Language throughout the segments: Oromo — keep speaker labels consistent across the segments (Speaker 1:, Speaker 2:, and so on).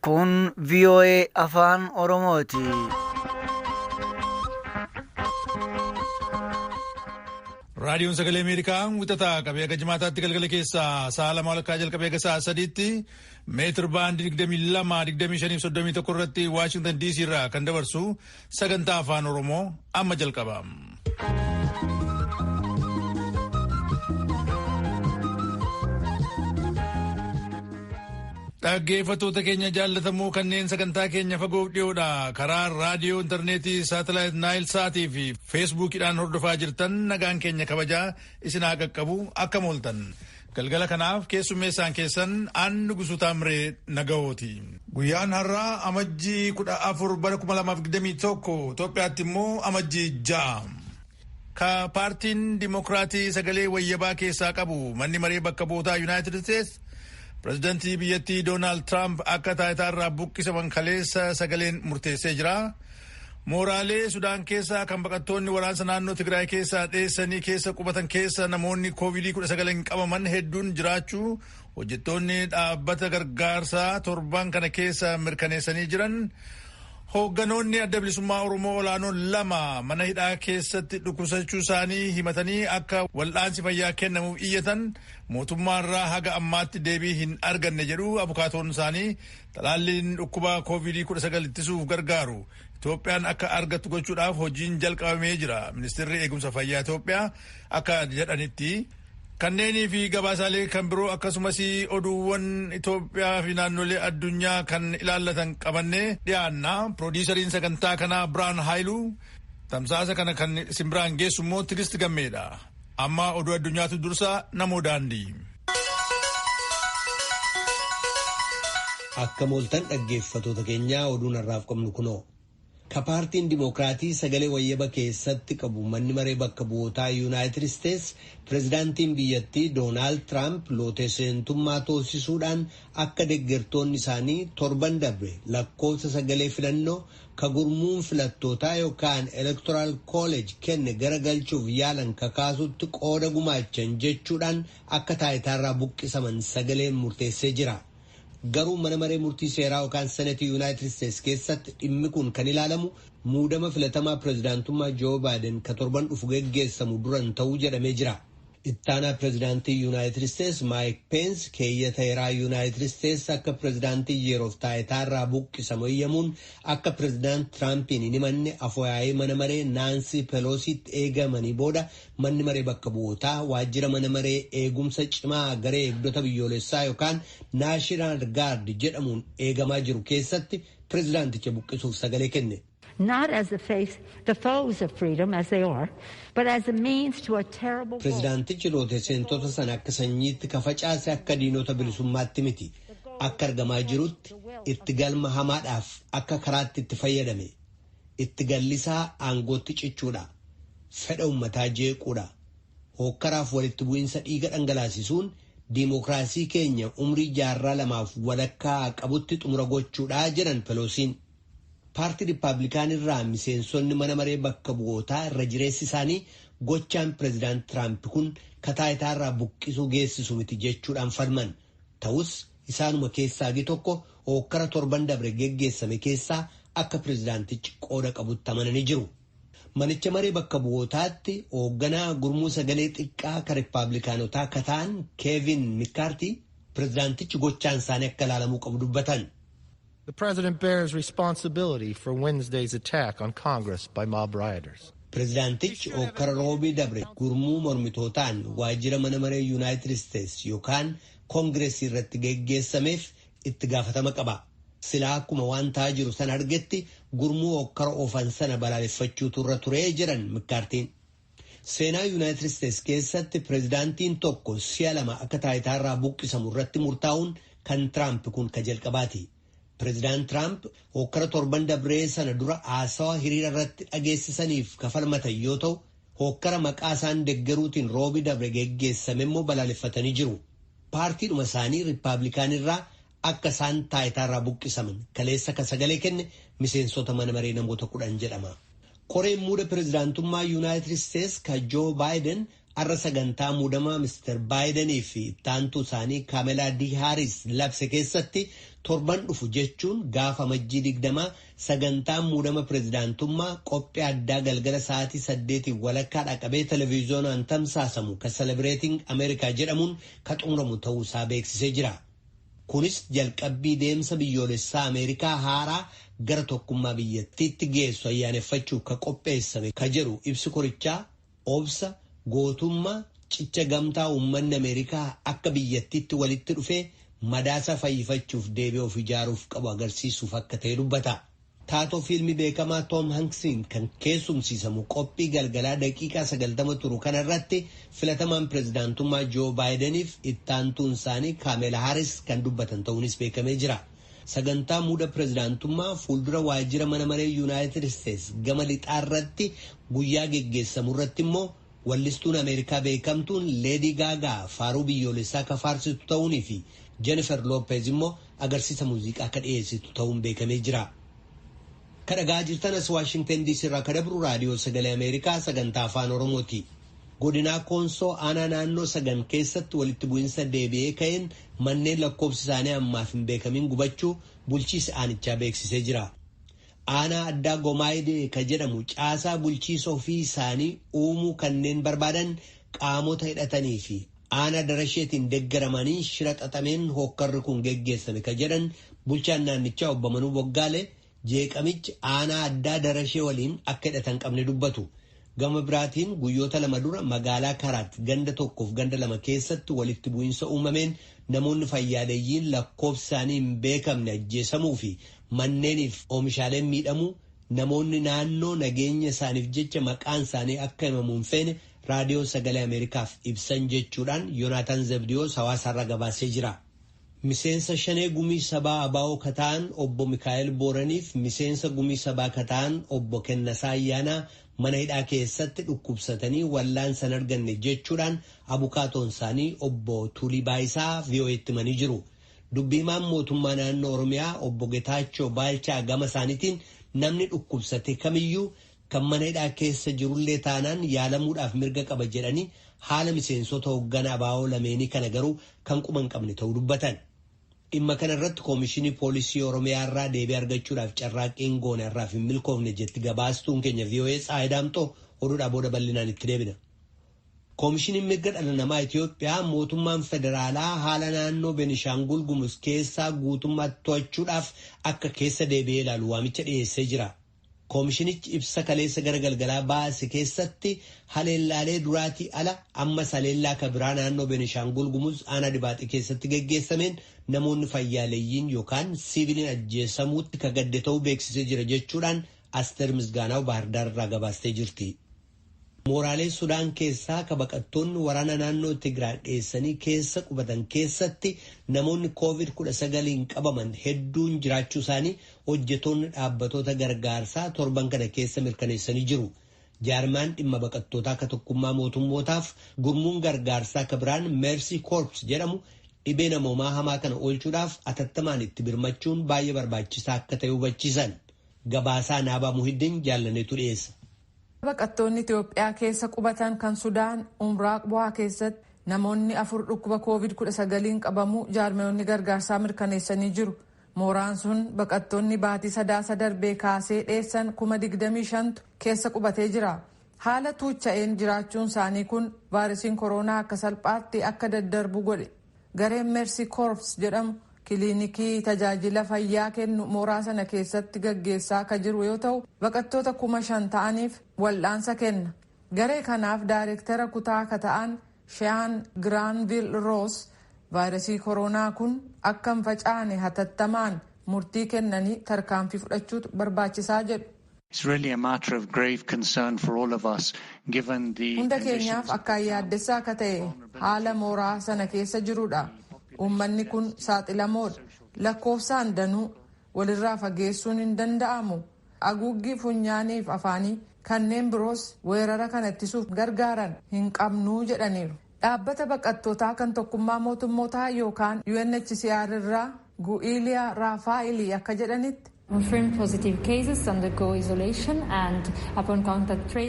Speaker 1: Kun VOA Afaan Oromooti.
Speaker 2: Raadiyoon Sagalee Ameerikaa wixataa qabee haga jimaataatti galgala keessaa sa'a lama walakkaa jalqabee haga sa'a sadiitti meetir baandii 22, 25 31 irratti Waashingtan DC irraa kan dabarsu sagantaa afaan Oromoo amma jalqaba. Dhaggeeffattoota keenya jaallatamoo kanneen sagantaa keenya fagoof dhiyoodha karaa raadiyoo intarneetii saatalaayit naayil saatii fi feesbuukiidhaan hordofaa jirtan nagaan keenya kabajaa isin haa qaqqabu akkam ooltan. Galgala kanaaf keessummeessaan keessan aan Nugusuu Taamree Nagawooti. Guyyaan har'aa amajjii 14 bara 2021 Itoophiyaatti immoo amajjii 6. Ka paartiin Dimookiraatii sagalee wayyabaa keessaa qabu manni maree bakka bu'ootaa Yuunaayitid Isteets pirezidantii biyyattii Doonaald Tiraamp akka taayitaarraa buqqisaman kaleessa sagaleen murteessee jira. Mooraalee Sudaan keessaa kan baqattoonni waraansa naannoo Tigraay keessaa dheessanii keessa qubatan keessa namoonni koovidii 19 qabaman hedduun jiraachuu hojjettoonni dhaabbata gargaarsaa torban kana keessa mirkaneessanii jiran. Hoogganoonni adda bilisummaa Oromoo olaanoon lama mana hidhaa keessatti dhukkubsachuu isaanii himatanii akka wal'aansi fayyaa kennamuuf iyyatan mootummaarraa haga ammaatti deebii hin arganne jedhu abukaatoon isaanii talaalliin dhukkuba koovidii 19 ittisuuf gargaaru Itoophiyaan akka argattu gochuudhaaf hojiin jalqabamee jira. Ministeerri eegumsa fayyaa Itoophiyaa akka jedhanitti kanneenii fi gabaasaalee kan biroo akkasumas oduuwwan Itoophiyaa fi naannolee addunyaa kan ilaallatan qabannee dhiyaanna. Piroodiisariin sagantaa kanaa Biraan Haayiluu tamsaasa kana kan isin biraan geessu immoo Tigist Gammeedha. Amma oduu addunyaatu dursa namoo daandii.
Speaker 3: Akkam ooltan dhaggeeffattoota keenyaa oduun har'aaf qabnu kunoo. Ka paartiin Dimookiraatii sagalee wayyaba keessatti qabu manni maree bakka bu'ootaa Yuunaayitid Isteets pirezidaantiin biyyattii Doonaald Tiraamp lootee seentummaa toosisuudhaan akka deeggartoonni isaanii torban darbe lakkoofsa sagalee filannoo ka gurmuun filattootaa yookaan elektoraal kooleej kenne garagalchuuf yaalan kakaasutti qooda gumaachan jechuudhaan akka taayitaarraa buqqisaman sagaleen murteessee jira. Garuu mana maree murtii seeraa yookaan senetii Yuunaayitid Isteets keessatti dhimmi kun kan ilaalamu muudama filatamaa pirezidaantummaa Joo Baayiden ka torban dhufu geggeessamu duran ta'uu jedhamee jira. Ittaanaa pirezidaantii Yuunaayitid Isteets Maayik Peens keeyyata heeraa Yuunaayitid Isteets akka pirezidaantii yeroof taayitaarraa buqqisamu eeyyamuun akka pirezidaant Tiraampiin hin himanne afooyaa'ee mana maree Naansii Peloosiitti eegamanii booda manni maree bakka bu'ootaa waajjira mana maree eegumsa cimaa garee eegdota biyyoolessaa yookaan Naashinaal Gaard jedhamuun eegamaa jiru keessatti pirezidaanticha buqqisuuf sagalee kenne.
Speaker 4: Not as the face, the foes of freedom as they are, but as a means to a terrible goal.
Speaker 3: Pirezidaantichi loote seentota sana akka sanyiitti ka facaase akka diinota bilisummaatti miti. Akka argamaa jirutti itti galma hamaadhaaf akka karaatti itti fayyadame. Itti gallisaa aangootti cichuudha. Fedha uummataa jeequudha. Hookkaraaf walitti bu'iinsa dhiiga dhangalaasisuun diimokiraasii keenya umrii jaarraa lamaaf walakkaa qabutti xumura gochuudha jedhan Peloosiin. Paartii Riippaabilikaan irraa miseensonni mana maree bakka bu'ootaa irra jireessi isaanii gochaan pirezidaant Tiraamp kun kataayitaarraa buqqisuu geessisu miti jechuudhaan falman. Ta'us isaanuma keessaa hagi tokko hookkara torban dabre geggeessame keessaa akka pirezidaantichi qooda qabutti amananii jiru. Manicha maree bakka bu'ootaatti hoogganaa gurmuu sagalee xiqqaa ka Riippaabilikaanotaa ka ta'an Keevin Mikaartii pirezidaantichi gochaan isaanii akka ilaalamuu qabu dubbatan.
Speaker 5: The president bears responsibility for Wednesday's attack on Congress by mob rioters.
Speaker 3: Pirezidaantichi hookkara roobii dabre gurmuu mormitootaan waajjira mana maree Yuunaayitid Isteets yookaan Koongireesii irratti geggeessameef itti gaafatama qaba. Silaa akkuma waan ta'aa jiru sana argetti gurmuu hookkara oofan sana balaaleffachuutu irra turee jedhan Mikaartiin. Seenaa Yuunaayitid Isteets keessatti pirezidaantiin tokko si'a lama akka taayitaarraa buqqisamu irratti murtaa'uun kan Tiraamp kun ka jalqabaati. Pireezidaant Tiraamp hookkara torban dabree sana dura haasawa hiriira irratti dhageessisaniif kafalmatan yoo ta'u, hookkara maqaa isaan deggeruutiin roobi dabre geggeessame immoo balaaleffatanii jiru. Paartiidhuma isaanii Riippaabilikaan irraa akka isaan taayitaarraa buqqisaman kaleessa ka sagalee kenne miseensota mana maree namoota 10 jedhama. Koreen muuda pireezidaantummaa Yuunaayitid Isteets ka Joo Baayiden har'a sagantaa muudamaa Mr. Baayidanii fi ittaantuu isaanii Kaamelaa D. Haaris labse keessatti Torban dhufu jechuun gaafa Amajjii 20 sagantaan muudama pireezidaantummaa qophii addaa galgala sa'aatii 8:30 dhaqabee televiziyoonaan tamsaasamu ka Celebrating America jedhamuun ka xumuramu ta'uusaa beeksisee jira. Kunis jalqabbii deemsa biyyoolessaa Ameerikaa haaraa gara tokkummaa biyyattiitti geessu ayyaaneffachuuf ka qopheessame ka jedhu ibsi korichaa, obsa, gootummaa, cicha gamtaa uummanni Ameerikaa akka biyyattiitti walitti dhufee madaasa fayyifachuuf deebi'ee of ijaaruuf qabu agarsiisuuf akka ta'e dubbata. Taatoo fiilmii beekamaa Tom Hanksiin kan keessumsiisamu qophii galgalaa daqiiqaa 90 turu kanarratti filatamaan pireezidaantummaa Joo Baayideniif ittaantuun isaanii Kaamela Haaris kan dubbatan ta'uunis beekamee jira. Sagantaa muuda pireezidaantummaa fuuldura waajjira mana maree Yuunaayitid Isteets gama lixaarratti guyyaa geggeessamu irratti immoo wallistuun Ameerikaa beekamtuun Leedii Gaagaa faaruu biyyoolessaa ka faarsitu ta'uunii fi Jennifer Lopez immoo agarsiisa muuziqaa akka dhiyeessitu ta'uun beekamee jira. Kadhagaa jirtan as Waashingtan DC irraa kadabru raadiyoo sagalee Ameerikaa sagantaa afaan Oromooti. Godinaa Koonsoo aanaa naannoo sagan keessatti walitti bu'insa deebi'ee ka'een manneen lakkoofsi isaanii ammaaf hin beekamin gubachuu bulchiisa aanichaa beeksisee jira. Aanaa addaa Gomaayidee ka jedhamu caasaa bulchiisa ofii isaanii uumuu kanneen barbaadan qaamota hidhatanii fi aanaa darasheetiin deeggaramanii shira xaxameen hokkarri kun geggeessame ka jedhan bulchaan naannichaa obbo Manuu Boggaale jeeqamichi aanaa addaa darashee waliin akka hidhatan qabne dubbatu. Gama biraatiin guyyoota lama dura magaalaa Karaat ganda tokkoof ganda lama keessatti walitti bu'insa uumameen namoonni fayyaaleeyyiin lakkoofsi isaanii hin beekamne ajjeesamuu fi manneeniif oomishaaleen miidhamuu namoonni naannoo nageenya isaaniif jecha maqaan isaanii akka himamu hin feene raadiyoo sagalee Ameerikaaf ibsan jechuudhaan Yoonaataan Zebdiyoos hawaasaarraa gabaasee jira. Miseensa shanee gumii sabaa Abaa'oo Kataan obbo Mikaa'el Booraniif miseensa gumii sabaa Kataan obbo Kennasaa Ayyaanaa mana hidhaa keessatti dhukkubsatanii wallaansa hin arganne jechuudhaan abukaatoon isaanii obbo Tuulii Baayisaa VOA'tti himanii jiru. Dubbi himaan mootummaa naannoo Oromiyaa obbo Getaachoo Baalchaa gama isaaniitiin namni dhukkubsate kamiyyuu kan mana hidhaa keessa jirullee taanaan yaalamuudhaaf mirga qaba jedhanii haala miseensota hoogganaa Abaa'oo lameenii kana garuu kan quba hin qabne ta'uu dubbatan. Dhimma kana irratti koomishinii poolisii Oromiyaa irraa deebii argachuudhaaf carraaqqiin goone irraaf hin milkoofne jetti gabaastuun keenya VOA Tsaayi Daamxoo oduudhaa booda bal'inaan itti deebina. Koomishiniin mirga dhala namaa Itoophiyaa mootummaan federaalaa haala naannoo Benishaangul Gumuz keessaa guutummaatti to'achuudhaaf akka keessa deebi'ee ilaalu waamicha dhiyeessee jira. Koomishinichi ibsa kaleessa gara galgalaa baase keessatti haleellaalee duraatii ala ammas haleellaa kabiraa naannoo Benishaangul Gumuz aanaa Dibaaxii keessatti geggeessameen namoonni fayyaaleeyyiin yookaan siviiliin ajjeesamuutti ka gadde ta'uu beeksisee jira jechuudhaan Asteer Misgaanaaw Baahirdaar irraa gabaastee jirti. Mooraalee Sudaan keessaa ka baqattoonni waraana naannoo Tigraay dheessanii keessa qubatan keessatti namoonni COVID-19 qabaman hedduun jiraachuu isaanii hojjetoonni dhaabbatoota gargaarsaa torban kana keessa mirkaneessanii jiru. Jaarmaan dhimma baqattootaa akka tokkummaa mootummootaaf gurmuun gargaarsaa akka biraan Mercy Corps jedhamu dhibee namoomaa hamaa kana oolchuudhaaf atattamaan itti birmachuun baay'ee barbaachisaa akka ta'e hubachiisan. Gabaasaa Naabaa Muhiddin jaallaneetu dhiyeessa.
Speaker 6: Baqattoonni Itoophiyaa keessa qubatan kan Sudaan Umraaq Bu'aa keessatti namoonni afur dhukkuba COVID-19 qabamuu jaarmeewonni gargaarsaa mirkaneessanii jiru. Mooraan sun baqattoonni baatii sadaasa darbee kaasee dheessan 25,000 keessa qubatee jira. Haala tuucha'een jiraachuun isaanii kun vaayirasiin koronaa akka salphaatti akka daddarbu godhe. Gareen Mercy Corps jedhamu kiliinikii tajaajila fayyaa kennu mooraa sana keessatti gaggeessaa akka jiru yoo ta'u baqattoota 5,000 ta'aniif wal'aansa kenna. Garee kanaaf daayireektara kutaa akka ta'an Shehan Giraanvil Roos vaayirasii koronaa kun akka hin facaane hatattamaan murtii kennanii tarkaanfii fudhachuutu barbaachisaa jedhu. Hunda keenyaaf akkaan yaaddessaa akka ta'e haala mooraa sana keessa jirudha. Uummanni kun saaxilamoodha. Lakkoofsaan danuu walirraa fageessuun hin danda'amu. Haguuggii funyaaniif afaanii kanneen biroos weerara kana ittisuuf gargaaran hin qabnuu jedhaniiru. Dhaabbata baqattootaa kan tokkummaa mootummootaa yookaan UNHCR irraa Gu'iliyaa Raafaa'ilii akka jedhanitti.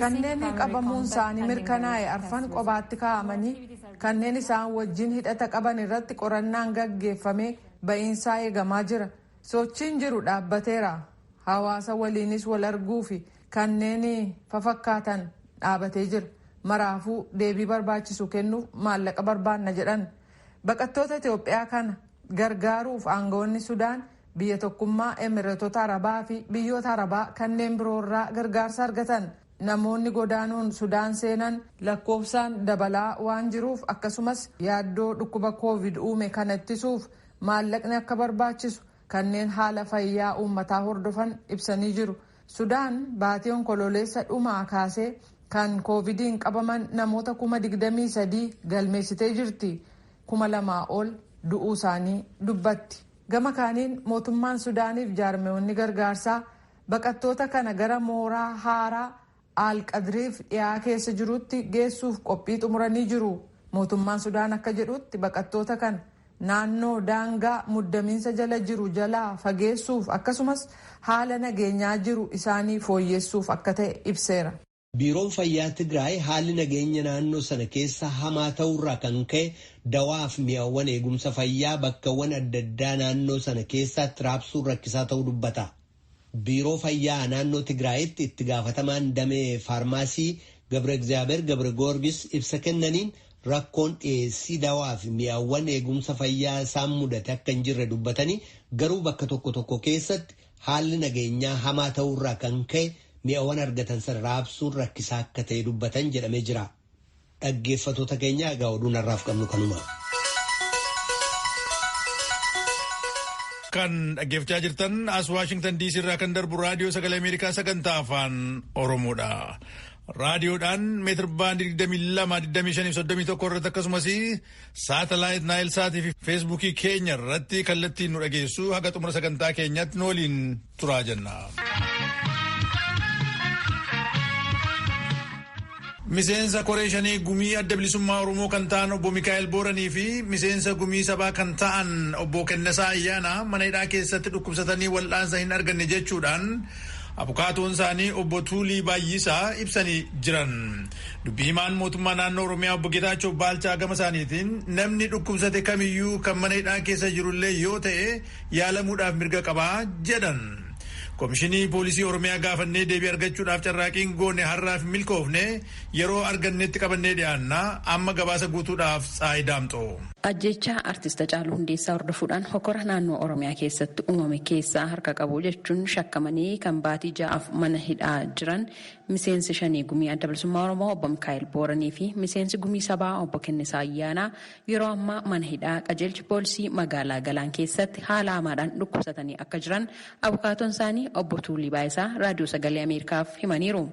Speaker 6: Kanneen qabamuun isaanii mirkanaa'e arfan qobaatti kaa'amanii kanneen isaan wajjin hidhata qaban irratti qorannaan gaggeeffame Ba'iinsaa eegamaa jira. Sochiin jiru dhaabbateera. Hawaasa waliinis wal arguu fi kanneen fafakkaatan dhaabatee jira. Maraafuu deebii barbaachisu kennuuf maallaqa barbaanna jedhan. Baqattoota Itoophiyaa kana gargaaruuf aangawoonni Sudaan biyya Tokkummaa Emireetota Arabaa fi biyyoota Arabaa kanneen biroorraa gargaarsa argatan. Namoonni godaanuun Sudaan seenan lakkoofsaan dabalaa waan jiruuf, akkasumas yaaddoo dhukkuba Koovid uume kana ittisuuf maallaqni akka barbaachisu kanneen haala fayyaa uummataa hordofan ibsanii jiru. Sudaan baatii Onkololeessa dhumaa kaasee kan Koovidiin qabaman namoota 23,000 galmeessitee jirti. 2,000 ol du'uu isaanii dubbatti. Gama kaaniin mootummaan Sudaaniif jaarmeewwanni gargaarsaa baqattoota kana gara mooraa haaraa Alqadriif dhiyaa keessa jirutti geessuuf qophii xumuranii jiru. Mootummaan Sudaan akka jedhutti, baqattoota kana naannoo daangaa muddamiinsa jala jiru jalaa fageessuuf, akkasumas haala nageenyaa jiru isaanii fooyyessuuf akka ta'e ibseera.
Speaker 3: Biiroon Fayyaa Tigraay haalli nageenya naannoo sana keessa hamaa ta'urraa kan ka'e dawaaf mi'awwan eegumsa fayyaa bakkawwan adda addaa naannoo sana keessatti raabsuun rakkisaa ta'uu dubbata. Biiroo Fayyaa naannoo Tigraayitti itti gaafatamaan damee faarmaasii Gabra Egzaabeer Gabra Goorgis ibsa kennaniin, rakkoon dhiyeessii dawaa fi mi'awwan eegumsa fayyaa isaan mudate akka hin jirre dubbatanii, garuu bakka tokko tokko keessatti haalli nageenyaa hamaa ta'urraa kan ka'e mi'awwan argatan sana raabsuun rakkisaa akka ta'e dubbatan jedhamee jira. Dhaggeeffattoota keenya, egaa oduun har'aaf qabnu kanuma.
Speaker 2: Kan dhaggeeffachaa jirtan as Waashingtan DC irraa kan darbu Raadiyoo Sagalee Ameerikaa sagantaa Afaan Oromoodha. Raadiyoodhaan meetir baandii 22, 25, 31 irratti, akkasumas saatalaayit Naayil Saatii fi Feesbuukii keenya irratti kallattiin nu dhageessu. Haga xumura sagantaa keenyaatti nu waliin turaa jenna. Miseensa koree shanii gumii Adda Bilisummaa Oromoo kan ta'an obbo Mikaa'el Booranii fi miseensa gumii sabaa kan ta'an obbo Kennasaa Ayyaanaa mana hidhaa keessatti dhukkubsatanii wal'aansa hin arganne jechuudhaan abukaatoon isaanii obbo Tuulii Baay'isaa ibsanii jiran. Dubbii himaan mootummaa naannoo Oromiyaa obbo Geetaachoo Baalchaa gama isaaniitiin, namni dhukkubsate kamiyyuu kan mana hidhaa keessa jirullee yoo ta'e yaalamuudhaaf mirga qabaa jedhan. Komishinii Poolisii Oromiyaa gaafannee deebii argachuudhaaf carraaqiin goone har'aaf milkoofne. Yeroo argannetti qabannee dhiyaanna. Amma gabaasa guutuudhaaf Tsaayi Daamxoo.
Speaker 7: Ajjechaa artist Hacaaluu Hundeessaa hordofuudhaan hokora naannoo Oromiyaa keessatti uumame keessaa harka qabu jechuun shakkamanii kan baatii 6f mana hidhaa jiran miseensi shanii gumii Adda Bilisummaa Oromoo obbo Mikaa'el Booranii fi miseensi gumii sabaa obbo Kennisaa Ayyaanaa yeroo ammaa mana hidhaa qajeelchi poolisii magaalaa Galaan keessatti haala hamaadhaan dhukkubsatanii akka jiran abukaatoon isaanii obbo Tuulii Baayisaa Raadiyoo Sagalee Ameerikaaf himaniiru.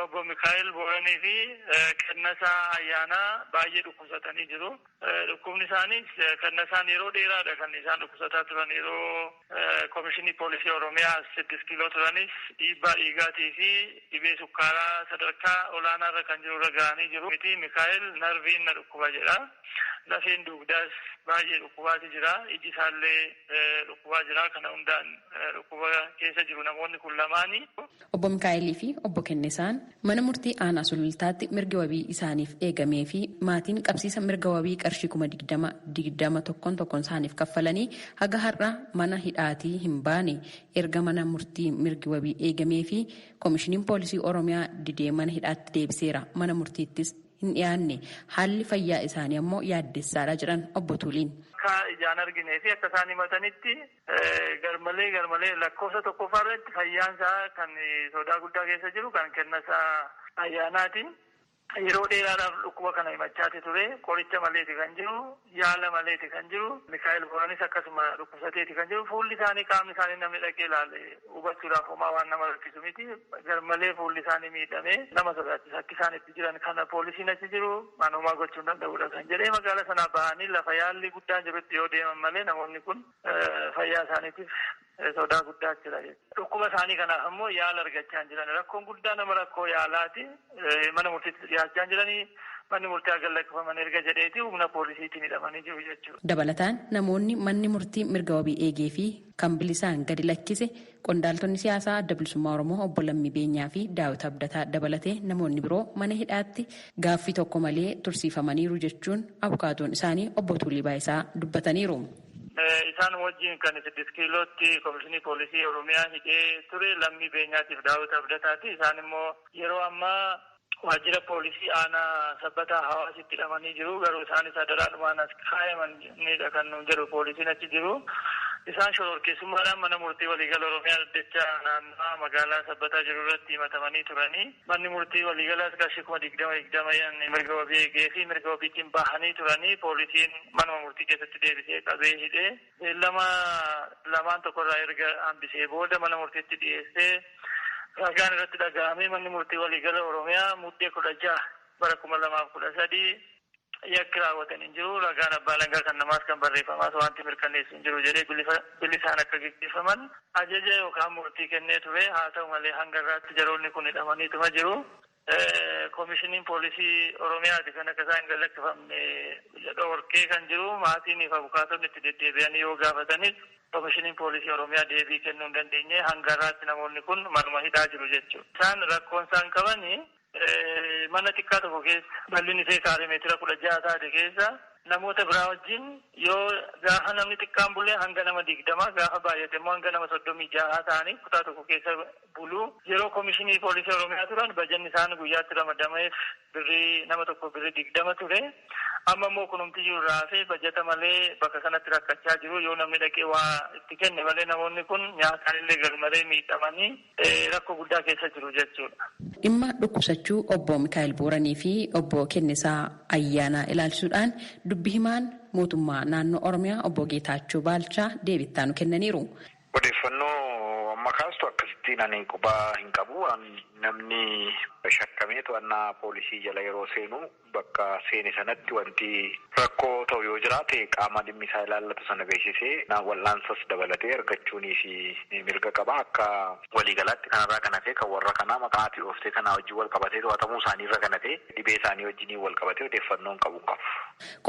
Speaker 8: Obbo Mikaa'el Booranii fi Kennasaa Ayyaanaa baay'ee dhukkubsatanii jiru. Dhukkubni isaaniis, Kennasaan yeroo dheeraadha kan isaan dhukkubsataa turan. Yeroo Komishinii Poolisii Oromiyaa 6 Kiiloo turanis dhiibbaa dhiigaatii fi dhibee sukkaaraa sadarkaa olaanaarra kan jiru irra ga'anii jiru. Miti Mikaa'el narviin na dhukkuba jedha. Lafeen dugdaas baay'ee dhukkubaati jira. Iji isaallee dhukkubaa jira. Kana hundaan dhukkuba keessa jiru namoonni kun lamaani.
Speaker 7: Obbo Mikaa'elii fi obbo Kennisaan mana murtii aanaa Sulultaatti mirgi wabii isaaniif eegamee fi maatiin qabsiisa mirga wabii qarshii 20,020 tokkoon tokkoon isaaniif kaffalanii haga har'a mana hidhaatii hin baane. Erga mana murtii mirgi wabii eegamee fi Koomishiniin Poolisii Oromiyaa didee mana hidhaatti deebiseera. Mana murtiittis hin dhiyaanne. Haalli fayyaa isaanii ammoo yaaddessaadha jedhan obbo Tuuliin.
Speaker 8: Akka ijaan arginee fi akka isaan himatanitti, garmalee garmalee lakkoofsa tokkoffaa irratti fayyaan isaa kan sodaa guddaa keessa jiru kan Kennasaa Ayyaanaati. Yeroo dheeraadhaaf dhukkuba kana himachaati ture. Qoricha maleeti kan jiru, yaala maleeti kan jiru. Mikaa'el Booranis akkasuma dhukkubsateeti kan jiru. Fuulli isaanii, qaamni isaanii namni dhaqee ilaale hubachuudhaaf homaa waan nama rakkisu miti. Garmalee fuulli isaanii miidhamee nama sodaachisa. Akka isaan itti jiran kana poolisiin achi jiru waan homaa gochuu hin danda'udha kan jedhee, magaala sanaa bahanii lafa yaalli guddaan jirutti yoo deeman malee namoonni kun fayyaa isaaniitiif sodaa guddaa jira jechuudha. Dhukkuba isaanii kanaaf ammoo yaala argachaa hin jiran. Rakkoon guddaa nama rakkoo yaalaati. Mana murtiitti dhiyaachaa hin jiranii. Manni murtii haga lakkifaman erga jedheeti humna poolisiitiin hidhamanii jiru jechuudha.
Speaker 7: Dabalataan namoonni manni murtii mirga wabii eegee fi kan bilisaan gadi lakkise qondaaltonni siyaasaa Adda Bilisummaa Oromoo obbo Lammii Beenyaa fi Daawit Abdataa dabalatee namoonni biroo mana hidhaatti gaaffii tokko malee tursiifamaniiru jechuun abukaatoon isaanii obbo Tuulii Baayisaa dubbataniiru.
Speaker 8: Isaan wajjin kan 6 kiilootti Komishinii Poolisii Oromiyaa hidhee ture Lammii Beenyaatiif Daawit Abdataati. Isaan immoo yeroo ammaa waajjira poolisii aanaa Sabbataa Hawaasitti hidhamanii jiru. Garuu isaanis adaraadhumaan as kaayamanidha kan nuun jedhu poolisiin achi jiru. Isaan shororkeessummaadhaan mana murtii waliigala Oromiyaa dhaddacha naannawaa magaalaa Sabbataa jiru irratti himatamanii turanii. Manni murtii waliigalaas qarshii 20,020 mirga wabii eegee fi mirga wabiitiin bahanii turanii poolisiin manuma murtii keessatti deebisee qabee hidhee beellama lamaan tokkorraa erga hambisee booda mana murtiitti dhiyeessee ragaan irratti dhaga'amee manni murtii waliigala Oromiyaa Muddee 16 bara 2013 yakki raawwatan hin jiru, ragaan abbaa alangaa kan namaas kan barreeffamaas wanti mirkaneessu hin jiru jedhee bilisaan akka gaggeeffaman ajaja yookaan murtii kennee ture. Haa ta'u malee hanga irraatti jaroonni kun hidhamaniituma jiru. Komishiniin Poolisii Oromiyaati kan akka isaan hin galakkifamne dhorkee kan jiru. Maatiin fi abukaatonni itti deddeebi'anii yoo gaafatanis Komishiniin Poolisii Oromiyaa deebii kennuu hin dandeenye. Hanga irraatti namoonni kun manuma hidhaa jiru jechuudha. Isaan rakkoon isaan qabanii mana xiqqaa tokko keessa bal'inni ishee kaaree meetira 16 taate keessa namoota biraa wajjin yoo gaafa namni xiqqaan bulee hanga nama 20, gaafa baay'ate immoo hanga nama 36 ta'anii kutaa tokko keessa bulu. Yeroo Komishinii Poolisii Oromiyaa turan bajanni isaan guyyaatti ramadameef birrii nama tokko birrii 20 ture. Amma immoo kunumti jiru raafee bajata malee bakka kanatti rakkachaa jiru. Yoo namni dhaqee waa itti kenne malee namoonni kun nyaataan illee garmalee miidhamanii rakkoo guddaa keessa jiru jechuudha.
Speaker 7: Dhimma dhukkubsachuu obbo Mikaa'el Booranii fi obbo Kennisaa Ayyaanaa ilaalchisuudhaan dubbi himaan mootummaa naannoo Oromiyaa obbo Geetaachoo Baalchaa deebittaa nu kennaniiru.
Speaker 9: Odeeffannoo amma kaastu akkasittiin ani qubaa hin qabu. Namni shakkamee to'annaa poolisii jala yeroo seenu bakka seene sanatti wanti rakkoo ta'u yoo jiraate qaama dhimmi isaa ilaallatu sana beeksisee wal'aansas dabalatee argachuunii fi mirga qaba. Akka waliigalaatti kanarraa kan hafe kan warra kanaa maqaa ati dhooftee kanaa wajjin wal qabatee to'atamuu isaaniirra kan hafe dhibee isaanii wajjin wal qabatee odeeffannoo hin qabu.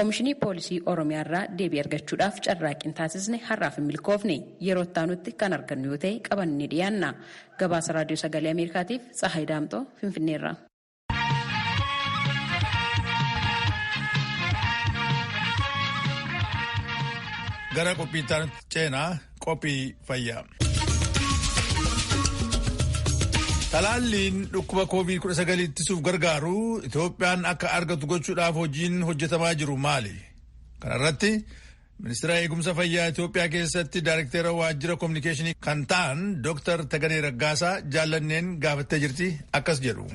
Speaker 7: Komishinii Poolisii Oromiyaa irraa deebii argachuudhaaf carraaqqii taasisne har'aaf hin milkoofne. Yeroo itti kan argannu yoo ta'e qabannee dhiyaanna. Gabaasa Raadiyoo Sagalee Ameerikaatiif Tsahaay Daamxoo Finfinneerra.
Speaker 2: Gara qophii ceenaa, qophii fayyaa. Talaalliin dhukkuba COVID-19 ittisuuf gargaaru Itoophiyaan akka argatu gochuudhaaf hojiin hojjetamaa jiru maali? Kana irratti Ministeera Eegumsa Fayyaa Itoophiyaa keessatti Daayirektara Waajjira Kominikeeshinii kan ta'an Dr. Taganee Raggaasaa Jaallanneen gaafattee jirti, akkas jedhu.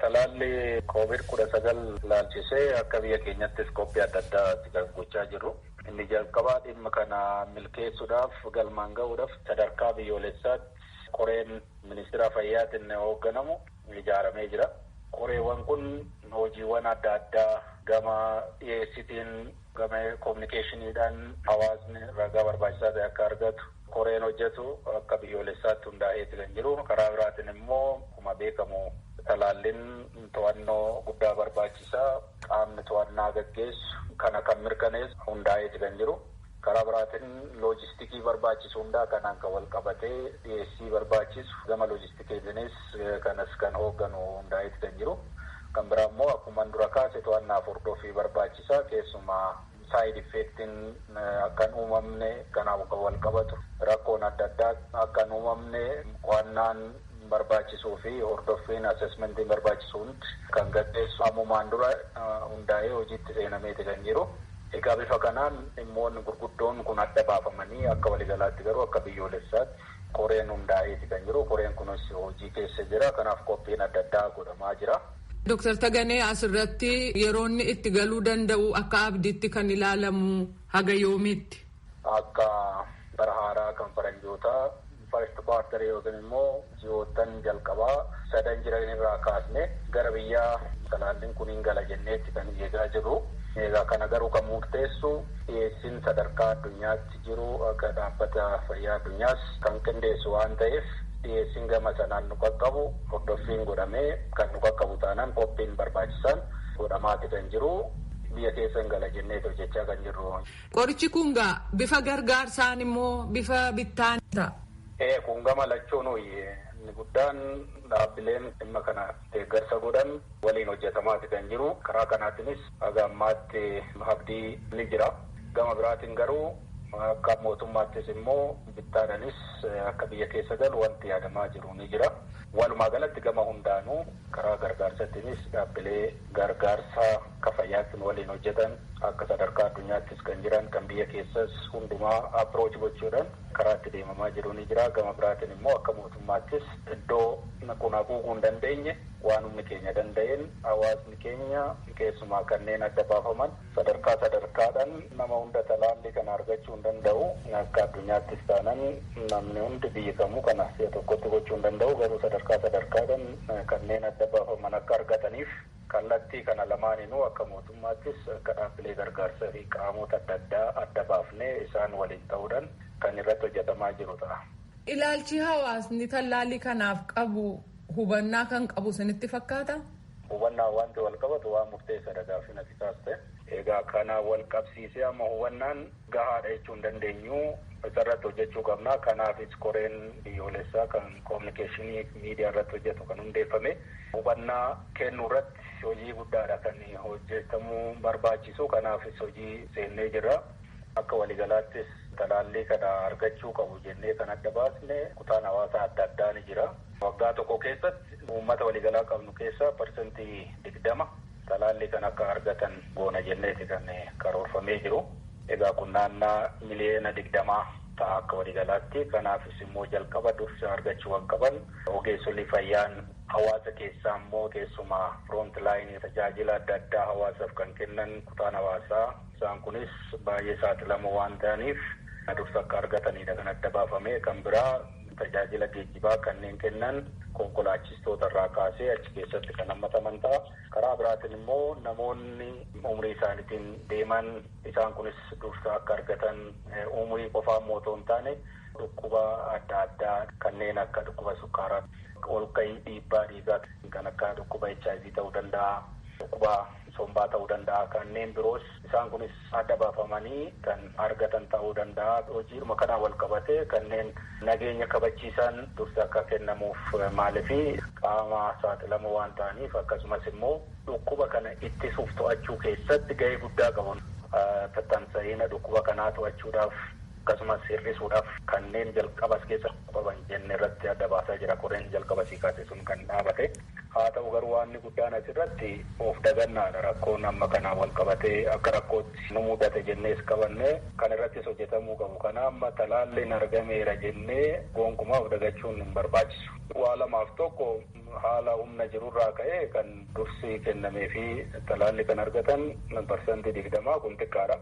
Speaker 10: Talaalli COVID-19 laalchisee akka biyya keenyattis qophii adda addaa kan gochaa jiru. Inni jalqabaa dhimma kana milkeessuudhaaf, galmaan gahuudhaaf, sadarkaa biyyoolessaatti koreen ministeera fayyaatiin hoogganamu ijaaramee jira. Koreewwan kun hojiiwwan adda addaa gama dhiyeessitiin, gama kominikeeshiniidhaan hawaasni ragaa barbaachisaa ta'e akka argatu koreen hojjetu akka biyyoolessaatti hundaa'eeti kan jiru. Karaa biraatiin immoo akkuma beekamu talaalliin to'annoo guddaa barbaachisaa, qaamni to'annaa gaggeessu kana kan mirkaneessu hundaa'eeti kan jiru. Karaa biraatiin loojistikii barbaachisu hundaa kanaan kan wal qabatee dhiyeessii barbaachisu gama loojistikiitiinis kanas kan hoogganu hundaa'eeti kan jiru. Kan biraa immoo akkuma dura kaase to'annaaf hordoffii barbaachisaa, keessumaa saayid effeektiin akka hin uumamne, kanaaf kan wal qabatu rakkoon adda addaa akka hin uumamne qo'annaan barbaachisuu fi hordoffiin assessmentiin barbaachisu hundi kan gaggeessu ammumaan dura hundaa'ee hojiitti seenameeti kan jiru. Egaa bifa kanaan dhimmoonni gurguddoon kun adda baafamanii akka waliigalaatti garuu akka biyyoolessaatti koreen hundaa'eeti kan jiru. Koreen kunis hojii keessa jira. Kanaaf qophiin adda addaa godhamaa jira.
Speaker 6: Dooktar Taganee, asirratti yeroonni itti galuu danda'u akka abdiitti kan ilaalamu haga yoomiitti?
Speaker 10: Akka bara haaraa kan faranjootaa first quarter yookiin immoo ji'oottan jalqabaa sadan jiran irraa kaasne gara biyyaa talaalliin kun hin gala jenneetti kan eegaa jirru. Egaa kana garuu kan murteessu dhiyeessiin sadarkaa addunyaatti jiru akka dhaabbata fayyaa addunyaas kan qindeessu waan ta'eef dhiyeessiin gama sanaan nu qaqqabu hordoffiin godhamee kan nu qaqqabu taanaan qophiin barbaachisaan godhamaati kan jiru. Biyya keessa hin gala jennee hojjechaa kan jirru.
Speaker 6: Qorichi kun gaa bifa gargaarsaan immoo bifa bittaan ta'a.
Speaker 10: Ee, kun gama lachuun inni guddaan dhaabbileen dhimma kana deeggarsa godhan waliin hojjetamaati kan jiru. Karaa kanaatiinis haga ammaatti abdii ni jira. Gama biraatiin garuu Akka mootummaattis immoo bittaadhaanis akka biyya keessa galu wanti yaadamaa jiru ni jira. Walumaa galatti gama hundaanuu karaa gargaarsaatiinis dhaabbilee gargaarsaa akka fayyaatti waliin hojjetan akka sadarkaa addunyaattis kan jiran kan biyya keessas hundumaa approach gochuudhaan karaa itti deemamaa jiru ni jira. Gama biraatiin immoo akka mootummaattis iddoo kun haguuguu hin dandeenye waan humni keenya danda'een hawaasni keenya keessumaa kanneen adda baafaman sadarkaa sadarkaadhaan nama hunda talaallii kana argachuu hin danda'u. Akka addunyaattis taanan namni hundi biyyi kamuu kana si'a tokkotti gochuu hin danda'u, garuu sadarkaa sadarkaadhaan kanneen adda baafaman akka argataniif kallattii kana lamaaninuu akka mootummaattis akka dhaabbilee gargaarsaa fi qaamota adda addaa adda baafnee isaan waliin ta'uudhaan kan irratti hojjetamaa jiru ta'a.
Speaker 6: Ilaalchi hawaasni tallaalii kanaaf qabu hubannaa kan qabu isinitti fakkaata?
Speaker 10: Hubannaa wanti wal qabatu waan murteessaadha gaaffii ati kaaste. Egaa kana wal qabsiisee amma hubannaan gahaadha jechuu hin dandeenyu, isarratti hojjechuu qabna. Kanaafis koreen biyyoolessaa kan koominikeeshinii miidiyaa irratti hojjetu kan hundeeffame hubannaa kennuu irratti hojii guddaadha kan hojjetamuu barbaachisu. Kanaafis hojii seennee jirra. Akka waliigalaattis talaallii kana argachuu qabu jennee kan adda baasne kutaan hawaasaa adda addaa ni jira. Waggaa tokko keessatti uummata waliigalaa qabnu keessaa 20% talaallii kan akka argatan goona jenneeti kan karoorfamee jiru. Egaa kun naannaa 20 miliyoona ta'a akka waliigalaatti. Kanaafis immoo jalqaba dursa argachuu kan qaban ogeessonni fayyaan hawaasa keessaa immoo keessumaa front laayinii tajaajila adda addaa hawaasaaf kan kennan kutaan hawaasaa isaan kunis baay'ee saaxilamoo waan ta'aniif dursa akka argatanidha kan adda baafame. Kan biraa tajaajila geejjibaa kanneen kennan konkolaachistoota irraa kaasee achi keessatti kan hammataman ta'a. Karaa biraatiin immoo namoonni umurii isaaniitiin deeman isaan kunis dursa akka argatan umurii qofaa immoo otoo hin taane dhukkuba adda addaa kanneen akka dhukkuba sukkaaraa, olka'ii dhiibbaa dhiigaa kan akka dhukkuba HIV ta'uu danda'a, dhukkuba sombaa ta'uu danda'a, kanneen biroos isaan kunis adda baafamanii kan argatan ta'uu danda'a. Hojiidhuma kanaan wal qabatee kanneen nageenya kabachiisan dursa akka kennamuuf maaliifi qaama saaxilamoo waan ta'aniif akkasumas immoo dhukkuba kana ittisuuf to'achuu keessatti gahee guddaa qabu. Tattamsa'ina dhukkuba kanaa to'achuudhaaf akkasumas hir'isuudhaaf kanneen jalqabas keessa qaban jenne irratti adda baasaa jira koreen jalqaba sii kaase sun kan dhaabate. Haa ta'u garuu waan guddaan asirratti of dagannaadha. Rakkoon amma kanaan wal qabatee akka rakkootti nu mudate jennees qabanne kan irrattis hojjetamuu qabu. Kana amma talaalliin argameera jennee gonkumaa of dagachuun hin barbaachisu. Waa lamaaf tokko haala humna jirurraa ka'ee kan dursi kennamee fi talaalli kan argatan 20% kun xiqqaadha.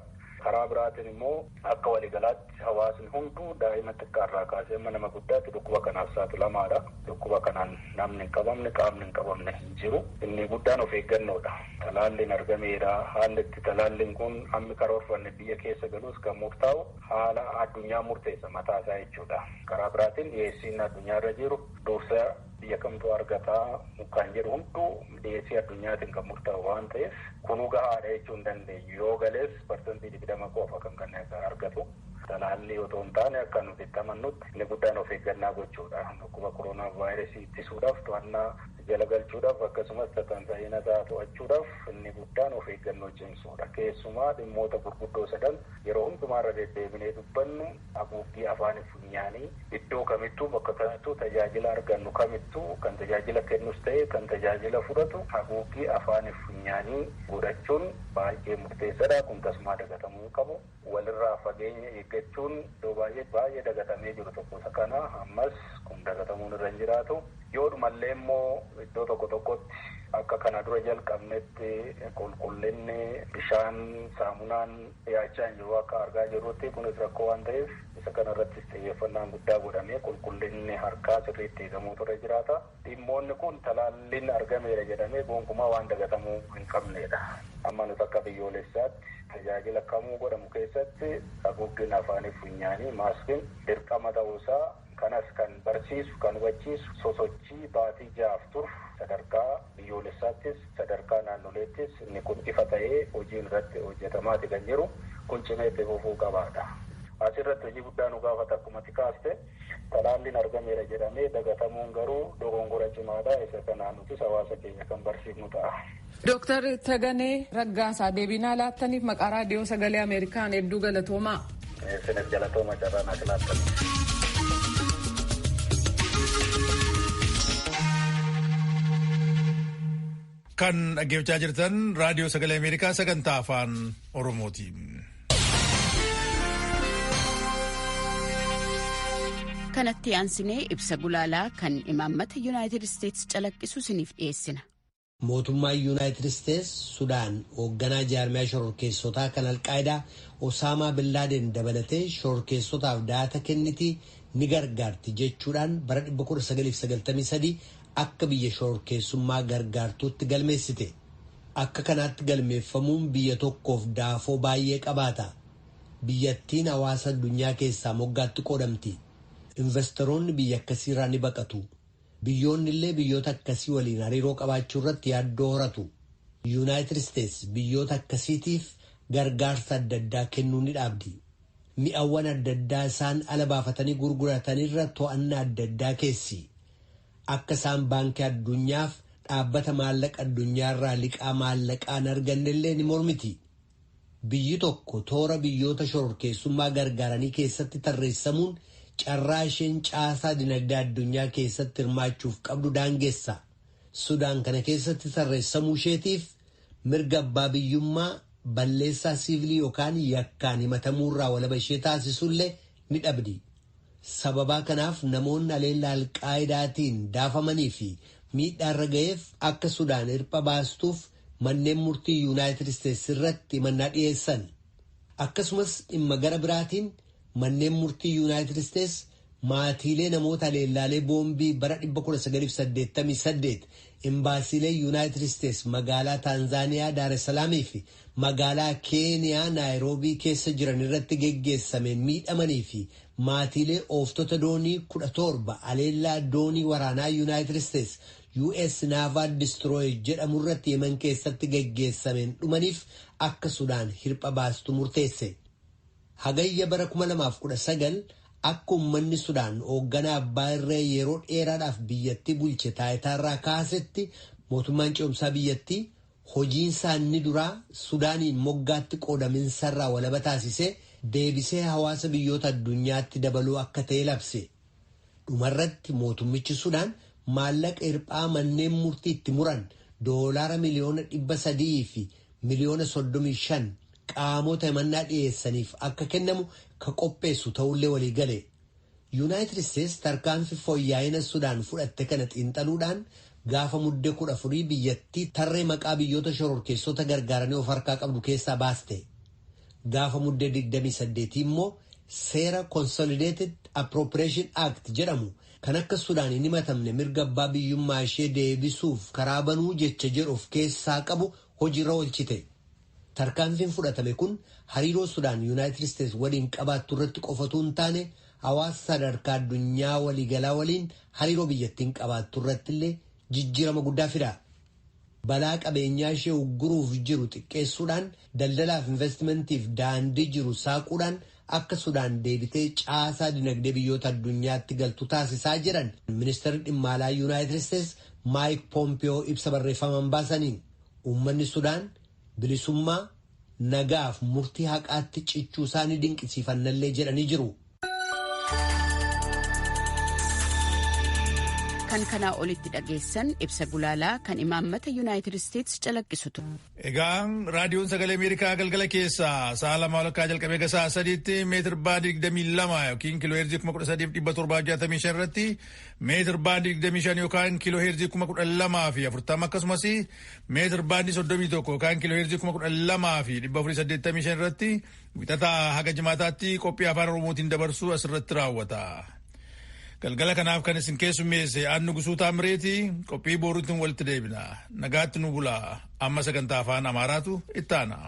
Speaker 10: Karaa biraatiin immoo akka waliigalaatti hawaasni hunduu daa'ima xiqqaarraa kaasee amma nama guddaatti dhukkuba kanaaf saaxilamaadha. Dhukkuba kanaan namni hin qabamne qaamni hin qabamne hin jiru. Inni guddaan of eeggannoodha. Talaalliin argameera. Haalli itti talaalliin kun hammi karoorfanne biyya keessa galus kan murtaa'u haala addunyaa murteessa mataa isaa jechuudha. Karaa biraatiin dhiyeessiin addunyaarra jiru dursa biyya kamtu argataa kan jedhu hunduu dhiyeessii addunyaatiin kan murtaa'u waan ta'eef kunuu gahaadha jechuu hin dandeenyu. Yoo galees 20% qofa kan argatu. Talaalli otoo hin taane akka nuti itti amannutti inni guddaan of eeggannaa gochuudha. Dhukkuba koronaa vaayirasii ittisuudhaaf to'annaa jala galchuudhaaf akkasumas tatamsa'ina isaa to'achuudhaaf inni guddaan of eeggannoo cimsuudha. Keessumaa dhimmoota gurguddoo sadan yeroo hundumaarra deddeebinee dubbannu haguuggii afaanii funyaanii iddoo kamittuu bakka kamittuu tajaajila argannu kamittuu kan tajaajila kennus ta'e kan tajaajila fudhatu haguuggii afaanii funyaanii godhachuun baay'ee murteessaadha. Kun tasumaa dagatamuu hin qabu. Walirraa fageenya eeggachuun iddoo baay'ee baay'ee dagatamee jiru tokko isa kana ammas kun dagatamuun irra hin jiraatu. Yoodhumallee immoo iddoo tokko tokkotti akka kana dura jalqabnetti qulqullinni bishaan saamunaan dhiyaachaa hin jiru akka argaa jirrutti kunis rakkoo waan ta'eef isa kana irrattis xiyyeeffannaan guddaa godhamee qulqullinni harkaa sirriitti eegamuutu irra jiraata. Dhimmoonni kun talaalliin argameera jedhamee gonkumaa waan dagatamuu hin qabnedha. Amma nuti akka biyyoolessaatti tajaajila kamuu godhamu keessatti haguuggiin afaanii funyaanii maaskiin dirqama ta'uusaa kanas kan barsiisu kan hubachiisu sosochii baatii 6 turu sadarkaa biyyoolessaattis sadarkaa naannoleettis inni kun ifa ta'ee hojiin irratti hojjetamaati kan jiru kun cimee itti fufuu qabaadha. Asirratti hojii guddaa nu gaafata akkuma kaaste talaalliin argameera jedhamee dagatamuun garuu dogongora cimaadha. Isa kanaan nutis hawaasa keenya kan barsiifnu ta'a.
Speaker 6: Dooktar Taganee Raggaasaa deebii naa laattaniif maqaa raadiyoo sagalee Ameerikaan hedduu galatoomaa.
Speaker 10: Isinis galatooma carraa naa laattan.
Speaker 2: Kan dhaggeeffachaa jirtan Raadiyoo Sagalee Ameerikaa sagantaa Afaan Oromooti.
Speaker 11: Kanatti aansinee ibsa gulaalaa kan imaammata Yuunaayitid Isteetsi calaqqisu isiniif dhiyeessina.
Speaker 3: Mootummaan Yuunaayitid Isteets Sudaan hoogganaa jaarmiyaa shororkeessotaa kan Alqaayidaa Osaamaa Billaaden dabalatee shororkeessotaaf daata kennitii ni gargaarti jechuudhaan bara 1993 akka biyya shororkeessummaa gargaartuutti galmeessite. Akka kanaatti galmeeffamuun biyya tokkoof daafoo baay'ee qabaata. Biyyattiin hawaasa addunyaa keessaa moggaatti qoodamti. Investoroonni biyya akkasiirraa ni baqatu. Biyyoonni illee biyyoota akkasii waliin hariiroo qabaachuu irratti yaaddoo horatu. Yuunaayitid Isteets biyyoota akkasiitiif gargaarsa adda addaa kennuu ni dhaabdi. Mi'awwan adda addaa isaan ala baafatanii gurguratanirra to'annaa adda addaa keessi. Akka isaan baankii addunyaaf dhaabbata maallaqa addunyaarraa liqaa maallaqaan argannellee ni mormiti. Biyyi tokko toora biyyoota shororkeessummaa gargaaranii keessatti tarreessamuun carraa isheen caasaa dinagdee addunyaa keessatti hirmaachuuf qabdu daangeessa. Sudaan kana keessatti tarreessamuu isheetiif mirga abbaa biyyummaa balleessaa siivilii yookaan yakkaan himatamuurraa walaba ishee taasisullee ni dhabdi. Sababaa kanaaf namoonni aleella alqaayidaatiin daafamanii fi miidhaarra ga'eef akka Sudaan hirpha baastuuf manneen murtii Yuunaayitid Isteets irratti himannaa dhiyeessan. Akkasumas dhimma gara biraatiin manneen murtii Yuunaayitid Isteets maatiilee namoota aleellaalee boombii bara 1988 imbaasiilee Yuunaayitid Isteets magaalaa Taanzaaniyaa Daaressalaamii fi magaalaa Keeniyaa Naayiroobii keessa jiran irratti geggeessameen miidhamanii fi maatiilee ooftota doonii 17 aleellaa doonii waraanaa Yuunaayitid Isteets US Naval Destroyer jedhamu irratti Yemen keessatti geggeessameen dhumaniif akka Sudaan hirpha baastu murteesse. Hagayya bara 2019 akka uummanni Sudaan hoogganaa abbaa irree yeroo dheeraadhaaf biyyattii bulche taayitaarraa kaasetti mootummaan ce'umsaa biyyattii hojiin isaanii duraa Sudaaniin moggaatti qoodaminsarraa walaba taasisee deebisee hawaasa biyyoota addunyaatti dabaluu akka ta'e labse. Dhumarratti mootummichi Sudaan maallaqa hirphaa manneen murtii itti muran doolaara miliyoona 300 fi miliyoona 35 qaamota himannaa dhiyeessaniif akka kennamu ka qopheessu ta'ullee walii gale. Yuunaayitid Isteets tarkaanfii fooyya'ina Sudaan fudhatte kana xiinxaluudhaan gaafa muddee 14 biyyattii tarree maqaa biyyoota shororkeessota gargaaranii of harkaa qabdu keessaa baaste. Gaafa muddee 28 immoo seera Consolidated Appropriation Act jedhamu kan akka Sudaan hin himatamne mirga abbaa biyyummaa ishee deebisuuf karaa banuu jecha jedhu of keessaa qabu hojiirra oolchite. Tarkaanfiin fudhatame kun hariiroo Sudaan Yuunaayitid Isteets waliin qabaattu irratti qofatu hin taane hawaasa sadarkaa addunyaa waliigalaa waliin hariiroo biyyattiin qabaattu irratti illee jijjiirama guddaa fida. Balaa qabeenyaa ishee ugguruuf jiru xiqqeessuudhaan daldalaaf investimentiif daandii jiru saaquudhaan akka Sudaan deebitee caasaa dinagdee biyyoota addunyaatti galtu taasisaa jiran ministeerri dhimma alaa Yuunaayitid Isteets Maayik Poompiyoo ibsa barreeffamaan baasaniin uummanni Sudaan bilisummaa nagaaf murtii haqaatti cichuu isaanii dinqisiifannallee jedhanii jiru.
Speaker 11: Kan kanaa olitti dhageessan ibsa gulaalaa kan imaammata Yuunaayitid Isteets calaqqisu.
Speaker 2: Egaa raadiyoon sagalee Ameerikaa galgala keessaa sa'a 2:30 jalqabee hanga sa'a 3tti meetir baandii 22 yookiin kiiloo heerzii 13,765 irratti meetir baandii 25 yookaan kiiloo heerzii 12,040 akkasumas meetir baandii 31 yookaan kiiloo heerzii 12,485 irratti wixataa haga jimaataatti qophii afaan Oromootiin dabarsuu asirratti raawwata. Galgala kanaaf kan isin keessummeesse aannu Gusuu Taamireeti qophii boruutiin walitti deebina. Nagaatti nu bulaa. Amma sagantaa afaan Amaaraatu itti aana.